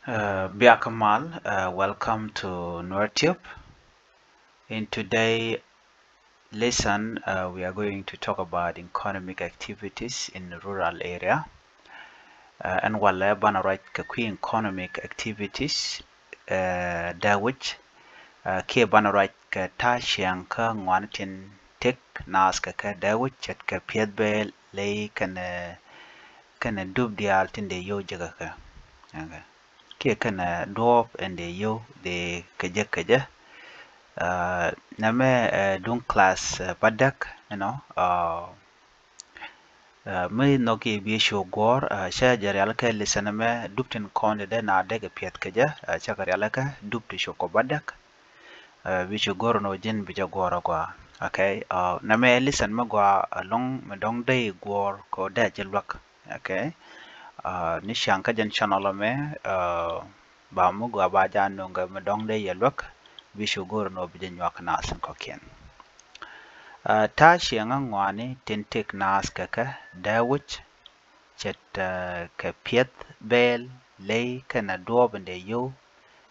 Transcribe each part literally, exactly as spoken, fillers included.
Uh, biak mal, uh, welcome to Nuer Tube. In today lesson, uh, we are going to talk about economic activities in rural area. Uh, ɛn walɛ banɛ ruac kɛ kui̱ economic activities, uh, dee wi̱c, uh, kiɛ banɛ ruac kɛ ta̱a̱ ciɛŋ kä ŋuani tin tëk naath kɛ kɛ dee wi̱c ce̱tkɛ piɛth bɛɛl ley kɛnɛ, kɛnɛ dup diaal tin dee yio̱w jek kɛ kɛ. Okay. Kiɛ kɛnɛ duɔɔp ɛn dee yio̱w dee kɛ jek kɛ jɛ. Uh, nɛmɛ, uh, duŋ class, uh, bädäk, you know, uh, uh, mi nhɔk i̱ bi cu guɔ̱ɔ̱r, uh, cä jɛ rial kɛ lesson ɛmɛ dup tin kɔn dee na dee kɛ piɛth kɛ jɛ, uh, cä kɛ rial kɛ dup ti cu kɔ bädäk. Uh, bi cu guɔ̱ɔ̱r nɔ ji̱n bi jɛ guɔ̱ɔ̱r agua. Okay. Uh, nɛmɛ lesson mi gua ɛlɔ̱ŋ mi dɔ̱ŋ dee guɔ̱ɔ̱r kɔ dee jɛ luäk. Okay. Uh, ni ciaŋ kä jɛn channel ɛmɛ, uh, ba mi gua ba ja nuŋ kɛ mi dɔ̱ŋ dee yɛ luäk, bi cu go̱r nɔ bi jɛ nyuak naath in kɔ̱kiɛn. Uh, ta̱a̱ ciɛŋ ŋuani tin tëk naath kɛ kɛ dee wi̱c ce̱t, uh, kɛ piɛth bɛɛl ley kɛnɛ duɔɔp in dee yio̱w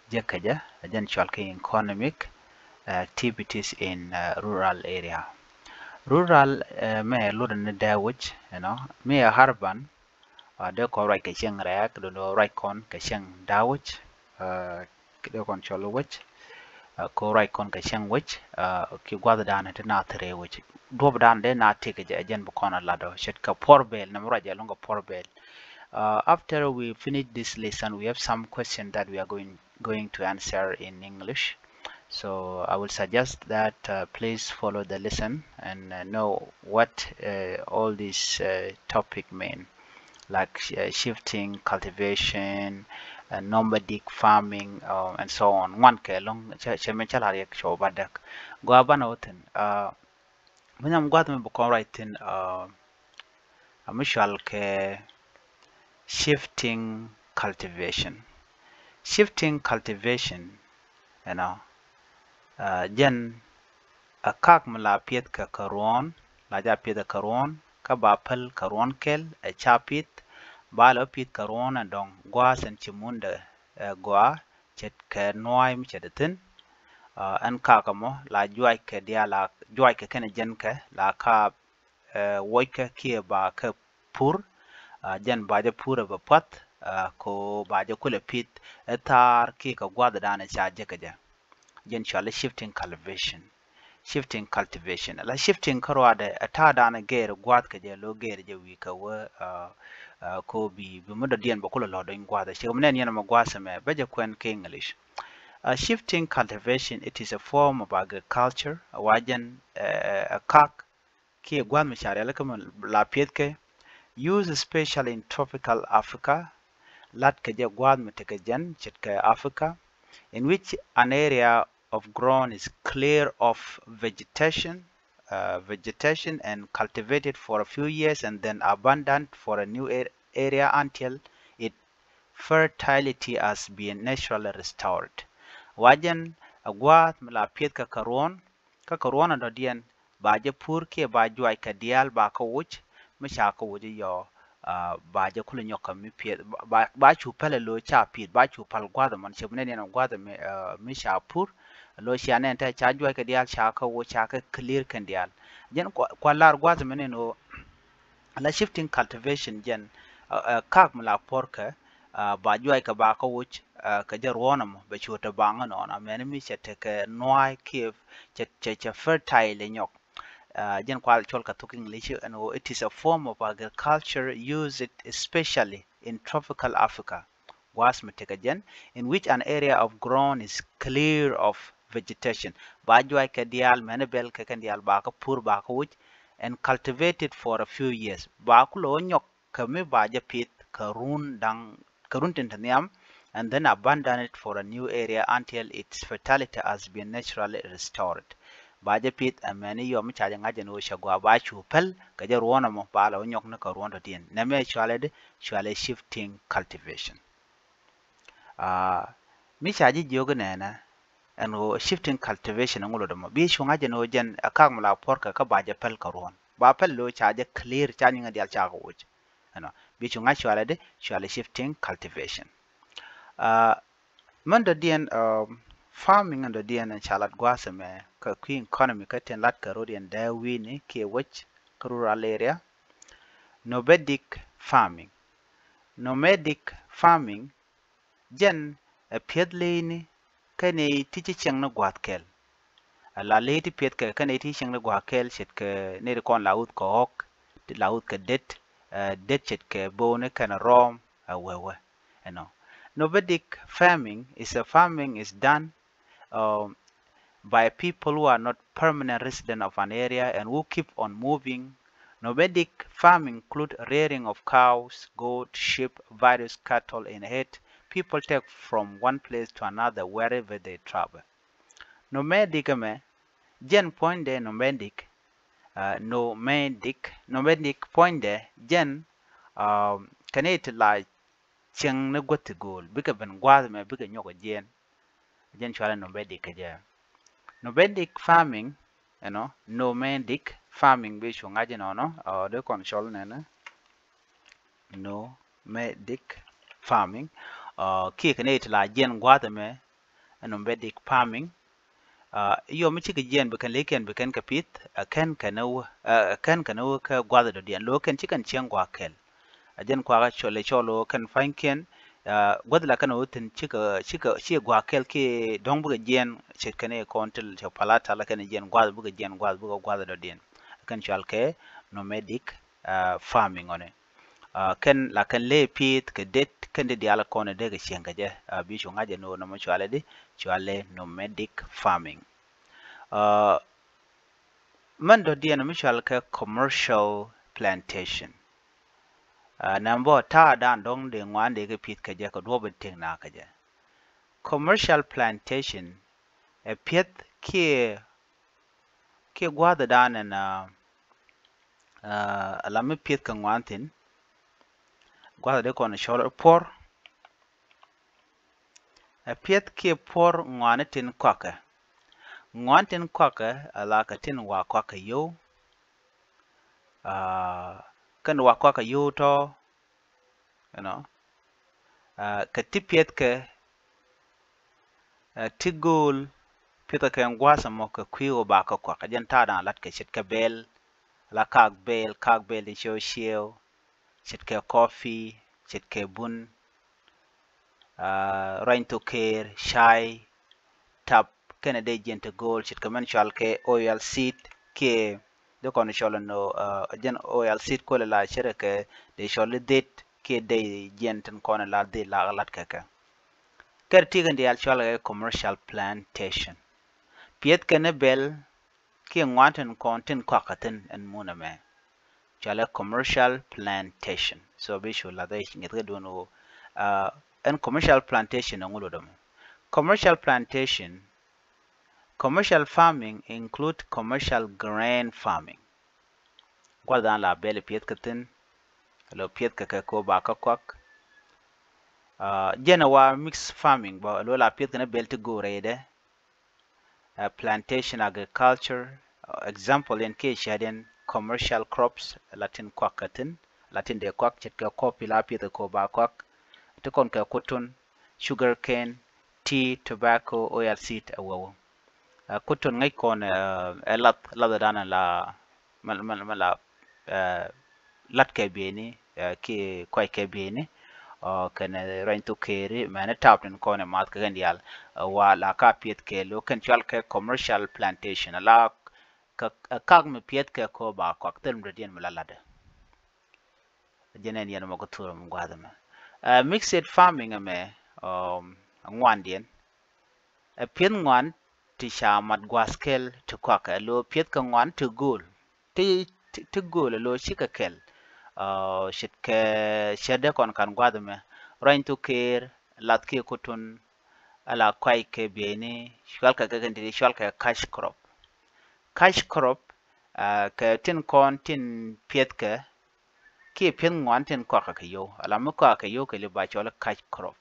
jek kɛ jɛ, a jɛn cɔal kɛ economic, uh, activities in, uh, rural area. Rural, uh, mɛ lotdɛ ni dee wi̱c, you know, mi ɛ urban, uh, dee kɔn ruac kɛ cieŋ rɛɛk, dee ruac kɔn kɛ cieŋ dee wi̱c, uh, dee kɔn cɔl wi̱c, uh, kɔn ruac kɔn kɛ cieŋ wi̱c, uh, ki gua̱thdan ti naath rɛy wi̱c. Duɔɔpdan dee na tëk kɛ jɛ, jɛn bi kɔn a lat ɔ ce̱tkɛ puɔr bɛɛl, nɛmɛ ruac ɛlɔ̱ŋ kɛ puɔr bɛɛl. Uh, after we finish this lesson, we have some question that we are going, going to answer in English. So I will suggest that, uh, please follow the lesson and, uh, know what, uh, all this, uh, topic mean, like, uh, shifting, cultivation, uh, nomadic farming, uh, and so on. Ŋuan kɛ ɛlɔ̱ŋ, cɛ, cɛ mɛ cä la riɛk cɛ wä bädäk. Gua banɛ wä thi̱n, uh, mi nyam gua̱th mi bi kɔn ruac thi̱n, uh, a mi cɔal kɛ shifting cultivation. Shifting cultivation, you know, uh, jɛn a kak mi la piɛth kɛ kɛ ruɔ̱n, la ja piɛth kɛ kɛ ruɔ̱n, kä ba päl kɛ ruɔ̱n kɛl, ɛ ca piɛth, ba lɛ piɛth kɛ ruɔ̱n ɛ dɔ̱ŋ gua̱a̱th ɛn ci mundɛ, ɛ gɔaa, ce̱tkɛ nua̱a̱y mi ce̱t thi̱n. Uh, ɛn kakä mɔ la juac kɛ diaal, la juac kɛ kɛnɛ jɛn kɛ la ka, uh, wuɔckɛ kiɛ ba kɛ pur. Uh, jɛn ba jɛ pur ɛ bɛ puath, uh, ko ba jɛ kulɛ pi̱th ɛ thaar kiɛ kɛ gua̱thdan ɛ ca jek kɛ jɛ. Jɛn cɔal i̱ shifting cultivation. Shifting cultivation. La shifting kä ruaadɛ ɛ ta̱a̱dan ɛ gɛɛr gua̱a̱th kɛ jɛ, lo̱ gɛɛr jɛ wi̱i̱ kɛ wä, uh, uh, ko bi, bi mi dɔ̱diɛn bɛ kulɛ lɔ̱ dɔ̱ny gua̱a̱th ɛ cɛ mi nɛn yɛn ɛmɛ gua̱a̱th ɛmɛ bä jɛ kuɛn kɛ English. Uh, shifting cultivation, it is a form of agriculture. Wa jɛn, uh, a kak kiɛ gua̱a̱th mi ca rialikä mi la piɛthkɛ, use especially in tropical Africa, lat kɛ jɛ gua̱a̱th mi tekɛ jɛn ce̱tkɛ Africa, in which an area of ground is clear of vegetation, uh, vegetation and cultivated for a few years and then abandoned for a new ar-, area until its fertility has been naturally restored. Wa jɛn a gua̱a̱th mi la piɛthkɛ kɛ ruɔ̱n, kä kɛ ruɔ̱n a dɔ̱diɛn, ba jɛ pur kiɛ ba juac kɛ diaal ba kä wuc, mi ca kä wuc i̱ yɔ, uh, ba jɛ kulɛ nyɔk kɛ mi piɛth, ba, ba, ba cu päl ɛ lo̱ ca pi̱th, ba cu päl gua̱th ɛmɔn, cɛ bi nɛn yɛn ɛ gua̱th ɛmɛ, uh, mi ca pur, lo̱ cia nɛn te ca juac kɛ diaal ca kä wuc ca kä clear kɛn diaal. Jɛn kua, kua lar gua̱th ɛmɛ nɛn ɣöö la shifting cultivation jɛn, uh, uh, kak mi la puɔ̱rkɛ, uh, ba juac kɛ ba kä wuc, uh, kɛ jɛ ruɔ̱n ɛmɔ bɛ cu te baŋ ɛnɔn, amäni mi cɛ tekɛ nua̱a̱y kiɛ cɛ, cɛ, cɛ fertile ɛ nyɔk. Uh, jɛn kual cɔl kɛ thok English ɛn ɣöö it is a form of agriculture used especially in tropical Africa. Gua̱a̱th mi tekɛ jɛn, in which an area of ground is clear of vegetation. Ba juac kɛ diaal, mɛni bɛl kɛ kɛn diaal ba kä pur ba kä wuc, and cultivated for a few years. Ba kulɛ wä nyɔk kɛ mi ba jɛ pi̱th kɛ run da̱ŋ, kɛ run tin te nhiam, and then abandon it for a new area until its fertility has been naturally restored. Ba jɛ pi̱th, amäni yɔ mi ca jɛ ŋa̱c ɛn ɣöö cɛ gɔaa ba cu päl kɛ jɛ ruɔ̱n ɛmɔ ba lɛ wä nyɔk ni kɛ ruɔ̱n tɔ̱diɛn. Nɛmɛ cualɛ di, cualɛ shifting cultivation. Uh, mi ca ji̱ jiök inɛnɛ ɛn ɣöö shifting cultivation ɛŋu lot ɛmɔ, bi cu ŋa̱c ɛn ɣöö jɛn ɛ kak mi la puɔ̱rkɛ kä ba jɛ päl kɛ ruɔ̱n, ba päl lo̱ ca jɛ clear, ca nyiŋɛ diaal ca kɛ wuc. Ɛnɔ bi cu ŋa̱c cualɛ di, cualɛ shifting cultivation. Mɛn dɔ̱diɛn, farming ɛn dɔ̱diɛn ɛn ca lat gua̱a̱th ɛmɛ kä kui̱ economy kä tin lat kä ro̱diɛn dee wi̱i̱ni kiɛ wec kä rural area. Nomadic farming. Nomadic farming jɛn ɛ piɛth leyni kä ni ti ci cieŋ ni gua̱a̱th kɛl. Ɛ la ley ti piɛth kɛ kä ni ti cieŋ ni gua̱a̱th kɛl ce̱tkɛ ni ti kɔn la wuth kɛ ɣɔ̱k, ti la wuth kɛ det, det ce̱tkɛ bo̱o̱ni kɛn rɔɔm ɛ wewɛ. Ɛnɔ. Nomadic farming is a farming is done by people who are not permanent resident of an area and who keep on moving. Nomadic farming include rearing of cows, goat, sheep, various cattle in herd. People take from one place to another wherever they travel. Nomadic ɛmɛ jɛn puɔ̱nydɛ nomadic. Nomadic, nomadic puɔ̱nydɛ jɛn kɛn it la cieŋ ni guäth ti go̱o̱l bikɛ ben gua̱a̱th ɛmɛ bikɛ nyɔk ɛ jiɛn. Jɛn cualɛ nomadic kɛ jɛ. Nomadic farming, ɛnɔ, nomadic farming bi cu ŋa̱c inɔnɔ, ɔ, dee kɔn cɔl nɛnɛ. Nomadic farming. Ɔ, kiɛ kɛ ni ti la jiɛn gua̱a̱th ɛmɛ, nomadic farming. Yɔ mi cikɛ jiɛn bi kɛn likiɛn bi kɛn kɛ pith, ɛ kɛn kɛn ɛ wä, ɛ kɛn kɛn ɛ wä kä gua̱a̱th dɔ̱diɛn lo̱ kɛn ci kɛn cieŋ gua̱a̱th kɛl. A jɛn kuakä cɔl ɛ cɔl ɣöö kɛn pa̱ny kiɛn, guäth la kɛn ɣöö thi̱n cikɛ, cikɛ, cikɛ gua̱a̱th kɛl kiɛ dɔ̱ŋ bikɛ jiɛn ce̱tkɛ ni kɔn ti cɛ palat ala kɛn jiɛn gua̱th bikɛ jiɛn gua̱th bikɛ gua̱th dɔ̱diɛn. Kɛn cɔal kɛ nomadic farming ɔni. Kɛn la kɛn lee pi̱i̱th kɛ det kɛn di diaal kɔn dee kɛ cieŋ kɛ jɛ. Bi cu ŋa̱c ɛ ni ɣöö nɔmɔ cɔalɛ di, cɔalɛ nomadic farming. Mɛn dɔ̱diɛn mi cɔal kɛ commercial plantation. Nɛm bä ta̱a̱ dan dɔ̱ŋ dee ŋuan dee kɛ pi̱th kɛ jɛ kɛ duɔ̱p in ti̱ŋ na kɛ jɛ. Commercial plantation ɛ pi̱th kiɛ, kiɛ gua̱a̱th dan ɛn, ala mi pi̱th kɛ ŋuan thi̱n. Gua̱a̱th dee kɔn cɔl puɔ̱r. Ɛ piɛth kiɛ puɔr ŋuani tin kɔakɛ. Ŋuani tin kɔakɛ ala kɛ tin wa kɔakɛ yo̱w. Kɛn wa kɔakɛ yo̱w tɔ, you know, kɛ ti piɛth kɛ ti go̱o̱l piɛth kɛ ŋua̱a̱th ɛmɔ kɛ kui̱ wä ba kɛ kɔakɛ jɛn ta̱a̱ da̱a̱n lat kɛ ce̱tkɛ bɛl. Ala kaak bɛl, kaak bɛl ti ciɛw ciɛw, ce̱tkɛ coffee, ce̱tkɛ bun, ruany thok ker, cay, tap, kɛnɛ dee jiɛn ti go̱o̱l ce̱tkɛ mɛn cɔal kɛ oil seed kiɛ dee kɔn cɔl ɛn ɣöö jɛn oil seed kolɛ la ce̱tkɛ dee cɔl i̱ dhit kiɛ dee jiɛn tin kɔn la dhit la lat kɛ kɛ. Kɛr ti kɛn diaal cɔal kɛ commercial plantation. Piɛth kɛn i̱ bɛl kiɛ ŋuan tin kɔn tin kɔakɛ thi̱n ɛn mun ɛmɛ. Cɔalɛ commercial plantation. So bi cu lath ɛ ŋi̱th kä duun ɣöö ɛn commercial plantation ɛŋu lotdɛ mɔ. Commercial plantation, commercial farming include commercial grain farming. Gua̱th dan la bɛl piɛth kä thi̱n, lo piɛth kä kɛ ko ba kä kuak. Jɛn ɛ wa mixed farming bä lo la piɛth kɛn ɛ bɛl ti go̱o̱rɛ idɛ. Plantation agriculture, example in kiɛ cädiɛn commercial crops la tin kuak kɛ thi̱n, la tin dee kuak ce̱tkɛ coffee la piɛth kɛ ko ba kuak. Ti kɔn kɛ kutun, sugar cane, tea, tobacco, oil seed ɛ wewä. Kutun ŋäc kɔn ɛ lath, lath dan la mɛ la lat kɛ bieyni kiɛ kuac kɛ bieyni. Kɛn ruany thok keri mɛni tap tin kɔn ɛ math kɛ kɛn diaal. Wa la ka piɛth kɛ lo kɛn cual kɛ commercial plantation la kak mi piɛth kɛ ko ba kɔak thil mi rɛdiɛn mi la latdɛ. Jɛn ɛn yɛn mɔ kä thurɛ mi gua̱th ɛmɛ. Mixed farming ɛmɛ ŋuandiɛn ɛ piɛth ŋuan ti ca mat gua̱th kɛl ti kuak ɛ lo piɛth kɛ ŋuan ti go̱o̱l ti, ti go̱o̱l ɛ lo cikɛ kɛl. Ce̱tkɛ cätdɛ kɔn kan gua̱th ɛmɛ ruany thok ker, lath kiɛ kutun, ala kuac kɛ bieyni cual kɛ kɛ kɛn ti cual kɛ cash crop. Cash crop kɛ tin kɔn tin piɛth kɛ kiɛ piɛth ŋuan tin kɔakɛ kɛ yo̱w, ala mi kɔakɛ kɛ yo̱w kɛ li ba cɔl cash crop.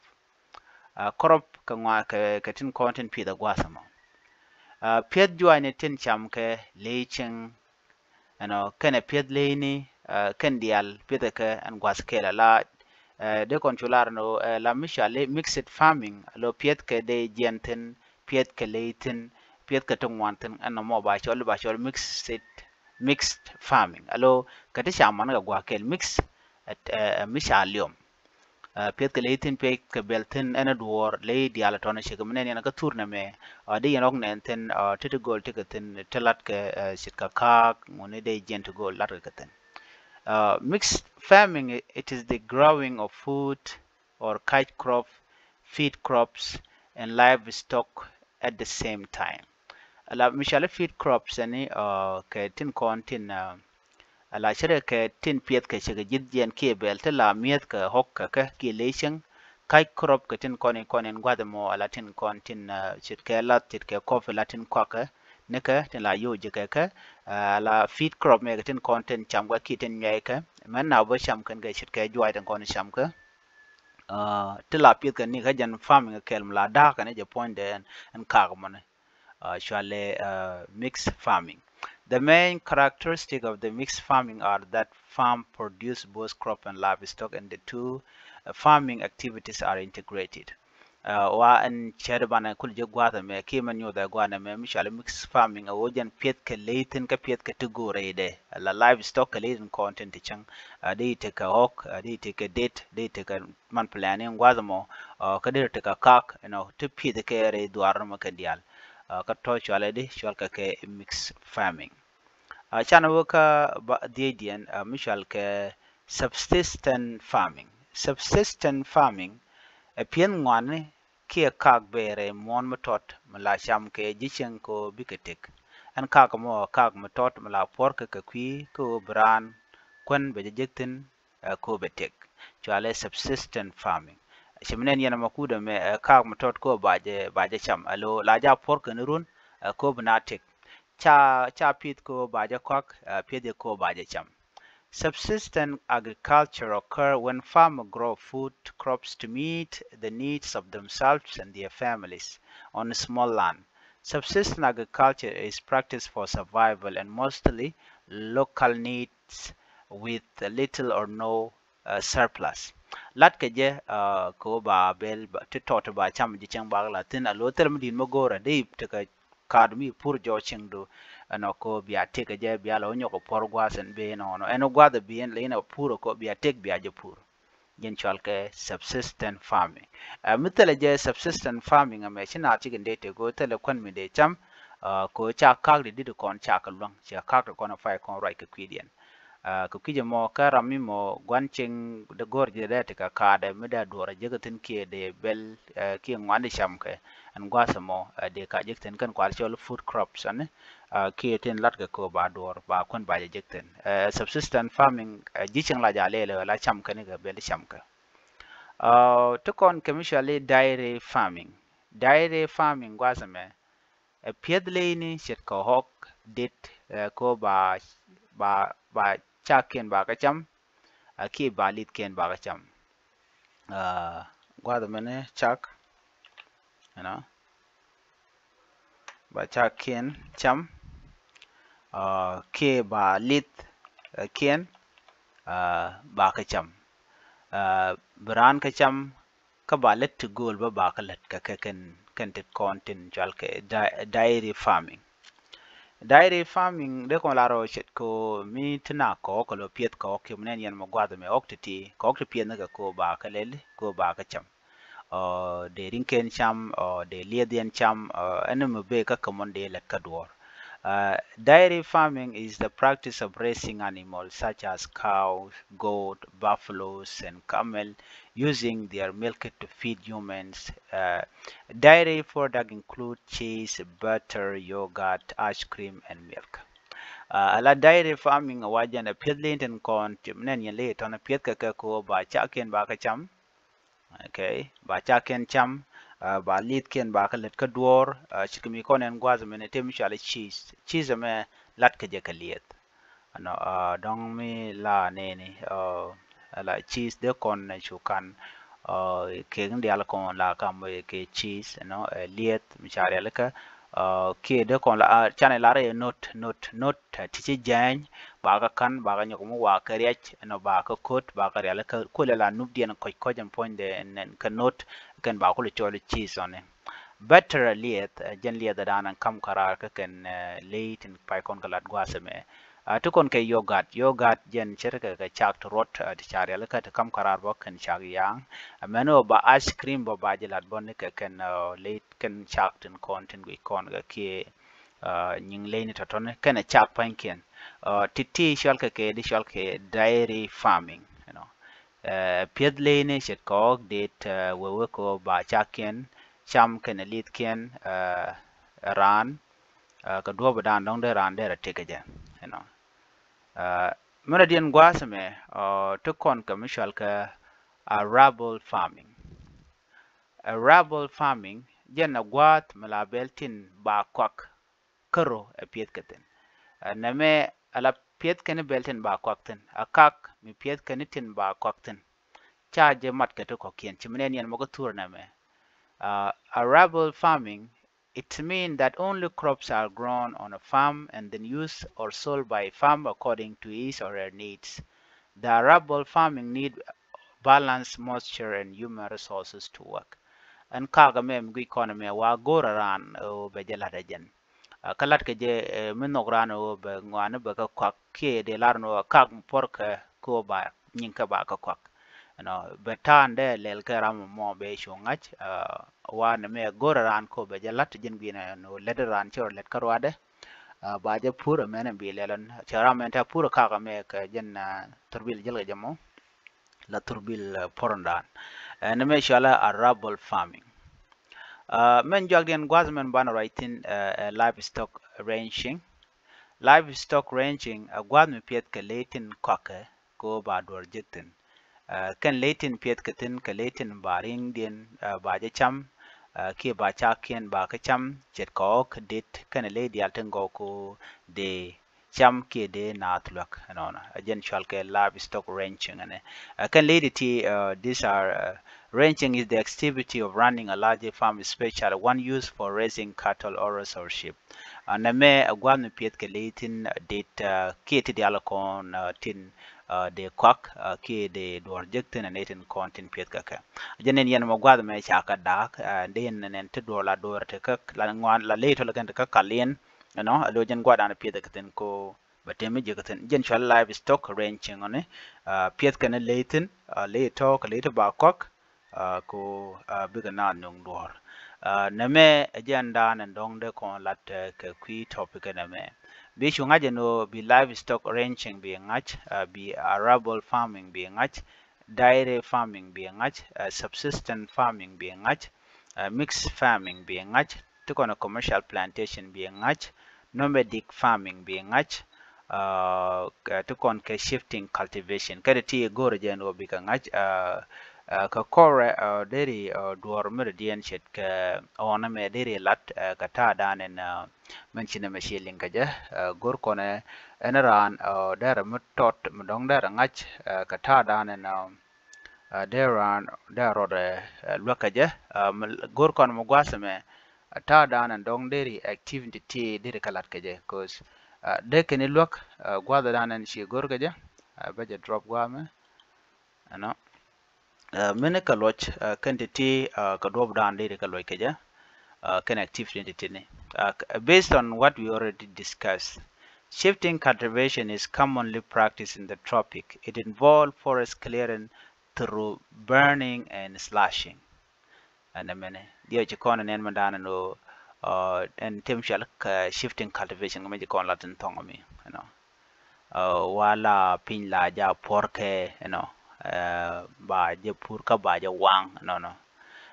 Crop kɛ ŋuan kɛ tin kɔn tin piɛth ɛ gua̱th ɛmɔ. Piɛth juaacni tin cam kɛ ley cieŋ, ɛnɔ kɛnɛ piɛth leyni kɛn diaal piɛth kɛ ɛn gua̱th kɛl ala Dee kɔn cu lar ni ɣöö la mi cɔal i̱ mixed farming, lo piɛth kɛ dee jiɛn thi̱n, piɛth kɛ ley thi̱n, piɛth kɛ ti ŋuan thi̱n, ɛn nɔmɔ ba cɔl, ba cɔl mixed, mixed farming. Alo kɛ ti ca man kɛ gua̱a̱th kɛl mix, ɛ mi ca liɔm. Piɛth kɛ ley thi̱n, piɛth kɛ bɛl thi̱n, ɛn ɛ duɔ̱ɔ̱r ley diaal tɔn cɛ kɛ mi nɛn yɛn kä thur nɛmɛ. Di yɛn ɣɔk nɛn thi̱n, ti ti go̱o̱l ti kɛ thi̱n, ti lat kɛ ce̱tkɛ ka̱a̱k, ŋuni dee jiɛn ti go̱o̱l lat kɛ kɛ thi̱n. Mixed farming, it is the growing of food or cash crop, feed crops, and livestock at the same time. Ala mi cɔal i̱ feed crops ɛni, kɛ tin kɔn tin, ala ce̱tkɛ tin piɛth kɛ cɛ kɛ ji̱th jiɛn kiɛ bɛl ti la mi̱eth kɛ ɣɔk kɛ kɛ kiɛ ley cieŋ. Cash crop kɛ tin kɔn in, kɔn in gua̱th ɛmɔ, ala tin kɔn tin ce̱tkɛ lath, ce̱tkɛ kɔp, ala tin kɔakɛ nikɛ tin la yo̱o̱ ji̱ kɛ kɛ. Ala feed crop mɛ kɛ tin kɔn tin cam kɛ kiɛ tin nyuɛy kɛ, mɛn na bä cam kɛn kɛ ce̱tkɛ juac tin kɔn cam kɛ. Ti la piɛth kɛ ni kä jɛn farming kɛl mi la da̱a̱k kɛn jɛ puɔ̱nydɛ ɛn, ɛn kaak mɔni. Cɔalɛ mixed farming. The main characteristic of the mixed farming are that farm produce both crop and livestock, and the two farming activities are integrated. Wa ɛn cɛɛt banɛ kul jɛ gua̱a̱th ɛmɛ kiɛ mɛ nyuuth ɛ gua̱a̱th ɛmɛ mi cɔal i̱ mixed farming, ɛ ɣöö jɛn piɛth kɛ ley thi̱n kä piɛth kɛ ti go̱o̱rɛ i̱dɛ. La livestock kɛ ley thi̱n kɔn tin ti cäŋ. Di tekɛ ɣɔk, di tekɛ det, di tekɛ man planning gua̱a̱th ɛmɔ. Kä di tekɛ ka̱a̱k, you know, ti piɛth kɛ rɛy dhuaar nɔmɔ kɛn diaal. Kä tɔ̱ cɔalɛ di, cɔal kɛ kɛ mixed farming. Canɛ wä kä ba dhiecdiɛn mi cɔal kɛ subsistence farming. Subsistence farming ɛ piɛth ŋuani kiɛ kaak bɛɛrɛ muɔ̱ɔ̱n mi tɔt mi la cam kɛ ji̱ cieŋ kɛ ɣöö bikɛ tëk. Ɛn kaak mɔ, kaak mi tɔt mi la puɔ̱rkɛ kɛ kui̱ kɛ ɣöö bi raan kuän bɛ jɛ jek thi̱n, ɛ kɛ ɣöö bɛ tëk. Cɔalɛ subsistence farming. Ci mi nɛn yɛn ɛmɛ kudɛ mɛ, ɛ kaak mi tɔt kɛ ɣöö ba jɛ, ba jɛ cam. Alo la jɛ a puɔ̱rkɛ ni run, ɛ kɛ ɣöö bi na tëk. Ca, ca pi̱th kɛ ɣöö ba jɛ kɔak, ɛ piɛth jɛ kɛ ɣöö ba jɛ cam. Subsistence agriculture occur when farmers grow food crops to meet the needs of themselves and their families on a small land. Subsistence agriculture is practiced for survival and mostly local needs with little or no surplus. Lat kɛ jɛ kɛ ɣöö ba bɛl ti tɔt ba cam ji̱ cieŋ bak la thi̱n, alo thil mi di̱i̱t mi go̱o̱rɛ di tekɛ kaat mi pur jɔɔc cieŋdu. Ɛnɔ kɛ ɣöö bia tëk kɛ jɛ, bia la wä nyɔk kɛ puɔ̱r gua̱a̱th ɛn ben ɔnɔ. Ɛn gua̱a̱th ɛ bi ɛn la in a pur kɛ ɣöö bia tëk bia jɛ pur. Jɛn cɔal kɛ subsistence farming. Ɛ mi thilɛ jɛ subsistence farming ɛmɛ ci naath cikɛ dee tëk kɛ ɣöö thilɛ kuän mi dee cam. Kɛ ɣöö ca ka̱a̱k di di̱t kɔn ca kɛ luäŋ, ca ka̱a̱k di kɔn a pay kɔn ruac kɛ kui̱diɛn. Kɛ kui̱c ɛmɔ kä ram mi mɔ gua̱n cieŋ dee go̱r ji̱ dee tekɛ kaat ɛ mi dee duɔ̱ɔ̱r a jek thi̱n kiɛ dee bɛl kiɛ ŋuan di cam kɛ. Ɛn gua̱a̱th ɛmɔ dee ka jek thi̱n kɛn kual cɔl food crops ɛn kiɛ tin lat kɛ kɛ ba duɔ̱ɔ̱r ba kuän ba jɛ jek thi̱n. Subsistence farming ji̱ cieŋ la ja lɛl ɛ la cam kɛ ni kɛ bɛl cam kɛ. Ti kɔn kɛ mi cɔal i̱ dairy farming. Dairy farming gua̱a̱th ɛmɛ ɛ piɛth leyni ce̱tkɛ ɣɔk det, ɛ kɛ ɣöö ba, ba, ba cakkiɛn ba kɛ cam, ɛ kiɛ ba lithkiɛn ba kɛ cam. Gua̱a̱th mɛni cak, you know, ba cakkiɛn cam, kiɛ ba lithkiɛn ba kɛ cam. Bi raan kɛ cam kä ba lät ti gööl bä ba kä lät kɛ kɛ kɛn, kɛn tet kɔn tin cɔal kɛ dairy farming. Dairy farming dee kɔn lar ɔ ce̱tkɛ mi ti na kɔɔk kɛ lo piɛth kɔɔk kiɛ mi nɛn yɛn mɔ gua̱th mɛ ɣɔk ti ti kɔɔk ti piɛth ni kɛ ko ba kä lɛl ko ba kä cam. Dee riŋ kɛn cam, dee liɛth yɛn cam, ɛn mi bee kä kɛ mɔn dee lät kä duɔ̱ɔ̱r. Dairy farming is the practice of raising animals such as cows, goat, buffaloes, and camel using their milk to feed humans. Dairy product include cheese, butter, yogurt, ice cream, and milk. Ala dairy farming a wajɛn a pieth lin tin kɔn ti nɛn yɛn li tɔn a pieth kɛ kɛ ko ba ca kɛn ba kɛ cam. Okay, ba ca kɛn cam, ba lieth kɛn ba kɛ lät kä duɔr. Ci kɛ mi kɔn ɛn guath mɛn a tem cɔal cheese. Cheese mɛ lat kɛ jɛ kɛ lieth. Ɛnɔ dɔŋ mi la nɛni, ala cheese dee kɔn cu kan kek ni dial kɔn la kam kɛ cheese, ɛnɔ lieth mi ca rialikä. Kiɛ dee kɔn la canɛ lar i̱ note, note, note ti ci jɛny, ba kä ka̱n, ba kä nyɔk mi wa kä riac, ɛnɔ ba kä ko̱t, ba kä rial kä kuël la nup diɛn kɔc kɔc ɛn puɔ̱nydɛ ɛn kä note kɛn ba kulɛ cɔl i̱ ci sɔni. Better lieth, jɛn lieth dan ɛn kam kä raar kä kɛn ley tin pay kɔn kä lat gua̱a̱th ɛmɛ. Ti kɔn kɛ yogurt, yogurt jɛn ce̱tkɛ kɛ cak ti ruɔt ti ca rial kä ti kam kä raar bä kɛn cak ya̱a̱ŋ. Mɛn ɣöö ba ice cream bä ba ji̱ lat bä ni kɛ kɛn ley kɛn cak tin kɔn tin guic kɔn kɛ kiɛ nyiŋ leyni tɔ̱tɔ̱ni kɛnɛ cak pa̱nykiɛn. Ti̱ti̱ cɔalkɛ kɛ di cɔalkɛ dairy farming, you know. Piɛth leyni ce̱t kɔɔk dit wee wek kɛ ba cakkiɛn cam kɛnɛ li̱thkiɛn raan kɛ duɔ̱ɔ̱p dan dɔ̱ŋ dee raan dee rɔ tekɛ jɛ, you know. Mɛn a diɛn gua̱a̱th ɛmɛ ti kɔn kɛ mi cɔalkɛ arable farming. Arable farming jɛn a gua̱a̱th mi la bɛl tin ba kuak kärɔ ɛ piɛth kɛ thi̱n. Nɛmɛ a la piɛth kɛn bɛl tin ba kuak thi̱n, a kak mi piɛth kɛn tin ba kuak thi̱n. Ca jɛ mat kɛ ti kɔ̱kiɛn ci mi nɛn yɛn mɔ kä thur nɛmɛ. Arable farming, it means that only crops are grown on a farm and then used or sold by a farm according to his or her needs. The arable farming need balance moisture and human resources to work. Ɛn kak ɛmɛ mi guic kɔn ɛmɛ wa go̱o̱r raan ɣöö bɛ jɛ la̱t ɛ jɛn. Kä la̱t kɛ jɛ mi nhɔk raan ɣöö bɛ ŋɔaani bɛ kɛ kuak kiɛ dee lar ni ɣöö kak mi puɔ̱rkɛ kɛ ɣöö ba nyiŋ kɛ ba kɛ kuak. Ɛnɔ bɛ ta̱a̱n dee lɛl kɛ ram mɔ bɛ cu ŋa̱c. Wa ni mɛ go̱o̱r raan kɛ ɣöö bɛ jɛ la̱t jɛn gui̱n ɛn ɣöö lɛt raan ci rɔ lɛt kä ruaadɛ. Ba jɛ pur ɛmɛn ɛn bi lɛl ɛn cɛ ram ɛn tɛ pur kak ɛmɛ kɛ jɛn thurbil jäl kɛ jɛ mɔ. La thurbil puɔ̱rundan. Ɛn mɛ cɔalɛ arable farming. Mɛn juakdiɛn gua̱th mɛn banɛ ruac thi̱n ɛ livestock ranching. Livestock ranching ɛ gua̱th mi piɛth kɛ ley tin kɔakɛ kɛ ɣöö ba duɔ̱ɔ̱r jek thi̱n. Kɛn ley tin piɛth kɛ thi̱n kɛ ley tin ba ri̱ŋdiɛn ba jɛ cam kiɛ ba cakkiɛn ba kä cam ce̱tkɛ ɣɔ̱k dit kɛnɛ ley diaal tin gɔw kɛ ɣöö dee cam kiɛ dee naath luäk ɛnɔnɔ. Ɛ jɛn cɔalkɛ livestock ranching ɛnɛ. Kɛn ley ti ti, these are, ranching is the activity of running a large farm, especially one used for raising cattle, horses or sheep. Nɛmɛ ɛ gua̱a̱th mi piɛth kɛ ley tin dit kiɛ ti diaal kɔn tin dee kuak kiɛ dee duɔ̱ɔ̱r jek thi̱n ɛn ɛ tin kɔn tin piɛth kɛ kɛ. Jɛn in yɛn mɔ gua̱a̱th mɛ ca kɛ da̱a̱k dee in nɛn ti duɔ̱ɔ̱r la duɔ̱ɔ̱r ti kä la ŋuan la ley tɔl kɛn ti kä kaliɛn. Ɛnɔ a lo̱c jɛn gua̱a̱th dan piɛth kɛ thi̱n ko bɛ tëë mi ji̱ kɛ thi̱n. Jɛn cɔal livestock ranching ɔni piɛth kɛn ley thi̱n, ley tɔ̱ kɛ ley ti ba kɔak ko bikɛ naath nöŋ duɔ̱ɔ̱r. Nɛmɛ ɛ jɛn dan ɛn dɔ̱ŋ dee kɔn lat kɛ kui̱ topic kɛ nɛmɛ. Bi cu ŋa̱c ɛn ɣöö bi livestock ranching bi ŋa̱c, bi arable farming bi ŋa̱c, dairy farming bi ŋa̱c, subsistence farming bi ŋa̱c, mixed farming bi ŋa̱c, ti kɔn commercial plantation bi ŋa̱c, nomadic farming bi ŋa̱c, ti kɔn kɛ shifting cultivation. Kɛ ti ti go̱o̱rɛ jɛ ɛn ɣöö bikɛ ŋa̱c kɛ kɔrɛ deri duɔ̱ɔ̱r mi rɛ diɛn ce̱tkɛ ɣɔn ɛmɛ deri lat kɛ ta̱a̱ dan ɛn mɛn ci nɛmɛ ci liŋ kɛ jɛ. Go̱r kɔnɛ ɛn raan derɛ mi tɔt mi dɔ̱ŋ derɛ ŋa̱c kɛ ta̱a̱ dan ɛn dee raan dee rɔɔdɛ luäk kɛ jɛ. Go̱r kɔn mi gua̱a̱th ɛmɛ ta̱a̱ dan ɛn dɔ̱ŋ deri activity ti deri kɛ lat kɛ jɛ, 'cause dee kɛn i̱ luäk gua̱a̱th dan ɛn ci go̱r kɛ jɛ. Bä jɛ drop gua̱a̱th mɛ ɛnɔ. Mini kɛ luɔc kɛn ti ti kɛ duɔp dan deri kɛ luɔc kɛ jɛ. Kɛn activity ti tini. Based on what we already discussed, shifting cultivation is commonly practiced in the tropic. It involves forest clearing through burning and slashing. Ɛn ɛmɛnɛ diɛ ci kɔn ɛn ɛn mɛ dan ɛn ɣöö ɛn tem cɔal kɛ shifting cultivation kɛ mɛ ci kɔn lat in thɔŋ ɛmi ɛnɔ. Wala piny la ja puɔr kɛ ɛnɔ ba jɛ pur kä ba jɛ waŋ ɛnɔnɔ.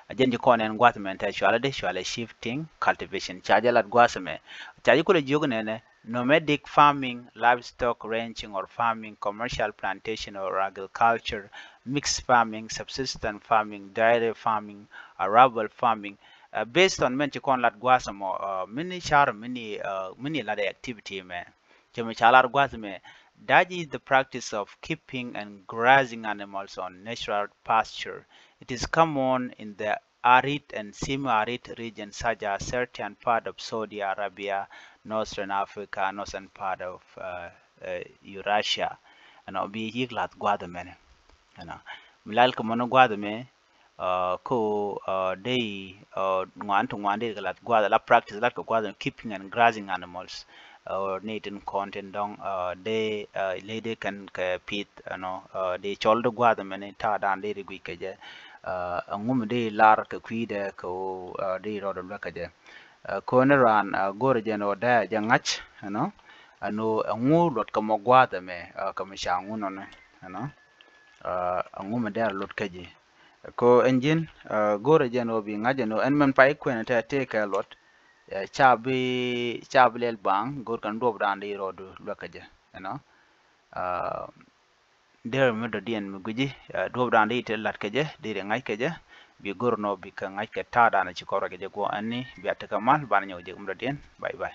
A jɛn ci kɔn ɛn gua̱th mɛn tɛ cualɛ di cualɛ shifting cultivation ca jɛ lat gua̱th mɛ. Ca jɛ kulɛ jiök nɛnɛ nomadic farming, livestock ranching or farming, commercial plantation or agriculture, mixed farming, subsistence farming, dairy farming, arable farming. Based on mɛn ci kɔn lat gua̱th mɔ mini car mini mini lat activity mɛ. Cɛ mi ca lar gua̱th mɛ, that is the practice of keeping and grazing animals on natural pasture. It is common in the arid and semi-arid regions such as certain part of Saudi Arabia, Northern Africa, northern part of uh, uh, Eurasia. Ɛnɔ bi yik lath gua̱a̱th ɛmɛnɛ. Ɛnɔ mi lal kɛ mɔnɔ gua̱a̱th ɛmɛ, uh, ko uh, dee uh, ŋuan ti ŋuan dee kɛ lath gua̱a̱th la practice lat kɛ gua̱a̱th ɛmɛ, keeping and grazing animals. Uh, ni tin kɔn tin dɔŋ uh, dee uh, ley dee kɛn kɛ pith, ɛnɔ uh, dee cɔl di gua̱a̱th ɛmɛnɛ ta̱a̱ dan dee ri guic kɛ jɛ. Uh, ɛŋu mi dee lar kɛ kui̱dɛ kɛ uh, dee rɔɔdɛ luäk kɛ jɛ. Uh, koni raan uh, go̱rɛ jɛn ɔ dee jɛ ŋa̱c, ɛnɔ ɛnɔ ɛŋu luɔt kɛ mɔ gua̱a̱th ɛmɛ uh, kɛ mi ca ŋu nɔnɛ, ɛnɔ uh, ɛŋu mi dee luɔt kä ji̱. Ko ɛn ji̱n uh, go̱rɛ jɛn ɔ bi ŋa̱c ɛn ɔ ɛn mɛn pay kuɛn tɛ tëë kɛ luɔt. Uh, ca bi ca bi lɛl baŋ go̱r kɛn duɔp dan di rɔɔdu luäk kɛ jɛ, ɛnɔ uh, der mi dɔ̱diɛn mi gui̱ci uh, duɔp dan di ti lat kɛ jɛ di ri ŋa̱c kɛ jɛ. Bi go̱r nɔ bi kɛ ŋa̱c kɛ ta̱a̱ dan ci kɔrɛ kɛ jɛ guɔ ɛn ni bia tekɛ mal ban nyɛ wä jɛ mi dɔ̱diɛn. Bye bye.